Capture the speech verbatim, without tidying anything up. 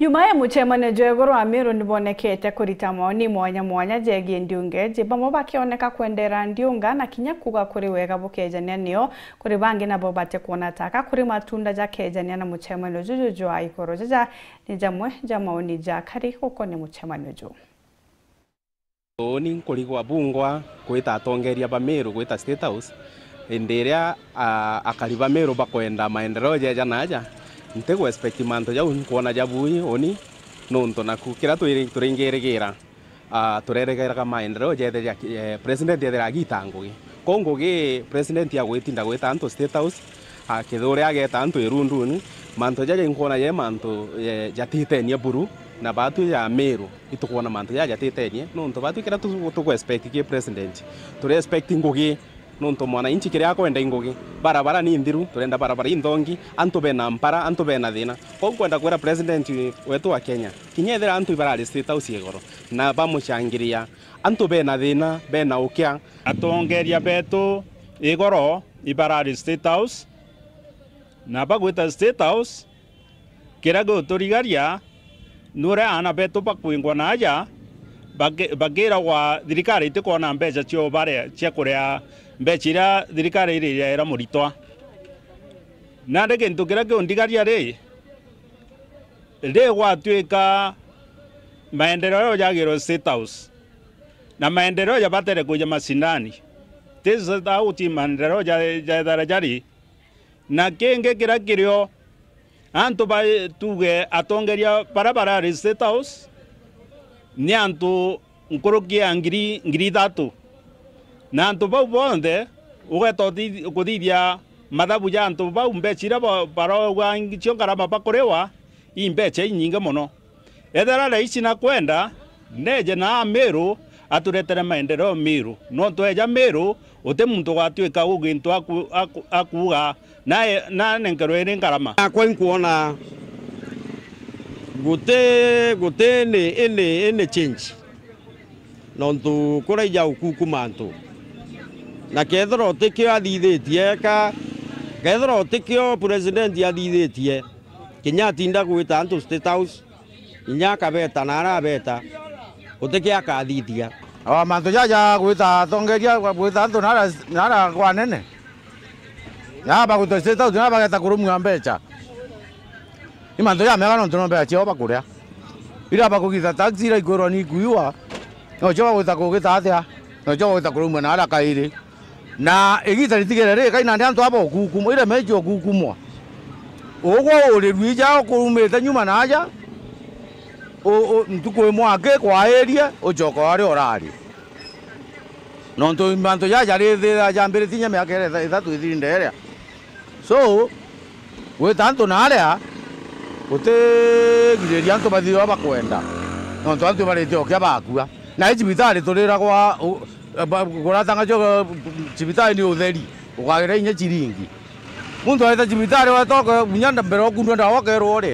Nyuma ya mucemanio jwa iguru, Amiru nibonekete kurita maoni mwanya mwanya jegie ndiunga iji, bamwe bakioneka kwendera ndiunga na kinya kuuga kuri wega bukejania nio, kuri bangi nabo batikwona ta ka kuri matunda jakejania na mucemanio juju jwa iguru. Jaja ni jamwe ja maoni ja akari gukonia mucemanio juu. Uni nkurigwa bungwa gwita atongeria ba Meru gwita State House, indi iria, a, akari ba Meru bakwenda maendeleo jeja na aja, ntigu expect mantu jau nkwona jabui uni, nontu naku kiria twiri-, turingirigira, a, turerigiraga maendeleo jethe ja, e, president ethira agita ngugi. Kou ngugi president agwitinda gwita antu State House, a, kethira uria ageta antu irunduni, mantu jaja inkwona je mantu, e, jatitenie buru, na batwi ja Meru itukwona mantu jaja jatitenie, nontu batwi kiria tu-, tuku expect ki president, turi expect ngugi, nontu mwananchi kiria akwenda i ngugi. Barabara ni nthiru, turenda barabara inthongi, antu bena mpara, antu bena thina. Kou nkwenda kwira president wetu wa Kenya, kinya ethira antu ibarari State House igoro, na bamucangiria, antu bena thina, bena ukia. Atongeria betu igoro ibarari State House, na bagwita State House, kiria giguturigaria ni uria aana betu bakwingwa na aja, baki-, bakiragwa thirikari itikwona mbeca cio baria cia kuria mbeca iria thirikari iriaira muritwa. Nandi gintu kiria kiundigaria ri, ri gwatuika maendeleo jagirwe State House, na maendeleo jabatere kuja mashinani, ti State House maendeleo ja-, jaethara jari. Na kingi kiria kirio, antu ba, tuge atongeria baria barari State House ni antu nkuruki ya ngiri, ngiri ithatu. Na antu bau bonthe, ugeta uthi-, kuthithia mathabu ja antu bau, mbeca iria ba-, barauga cio ngarama bakuriwa, i mbeca inyingi mono. Ethira raisi nakwenda, neje na Meru, aturetere maendeleo Meru. Nontu eja Meru, uti muntu ugatuika ugintu aku-, aku-, akuuga, na, na nenkerwe iri ngarama. Nakwa inkwona guti, guti any, any, any change. Nontu kuraija ukukuma antu. Na kethira utikio athithitie, ka, kethira utikio president athithitie, kinya atinda gwita antu State House, inya akabeta na arabeta, gutikio akathithia. O mantu jaja gwita atongeria, gwita antu nara, nara kwa nene. Na bagwita State House, na bageta kurumua mbeca. Ni mantu jamega nontu no mbeca ciao bakuria. Ira bakugita taxi ira ikwirwa ni ikuiwa, nocio bagwita kugita atia? Nocio bagwita kurumua na ara kairi. Na igita ritigere riri kai nandi antu aba ukukumwa, ira meji ukukumwa. Ugwe urirue ija ukurumite nyuma na aja, u-, u-, ntuku imwe aki kwairie, ucoka uria urari. Nontu mantu jaja rithira jambiritie inya miaka iri itha-, ithatu ithiri nderia. So, gwita antu na aria, gutigiriria antu bathithirwa bakwenda. Nontu antu barite ukia bakua. Na i cibitari turiragwa, u-, ba-, kuratang'acua, cibitari ni utheri, ukagira inya ciringi. Muntu aita cibitari watoka, munya nda-, mbere okundwa ndawa ukerwa uri.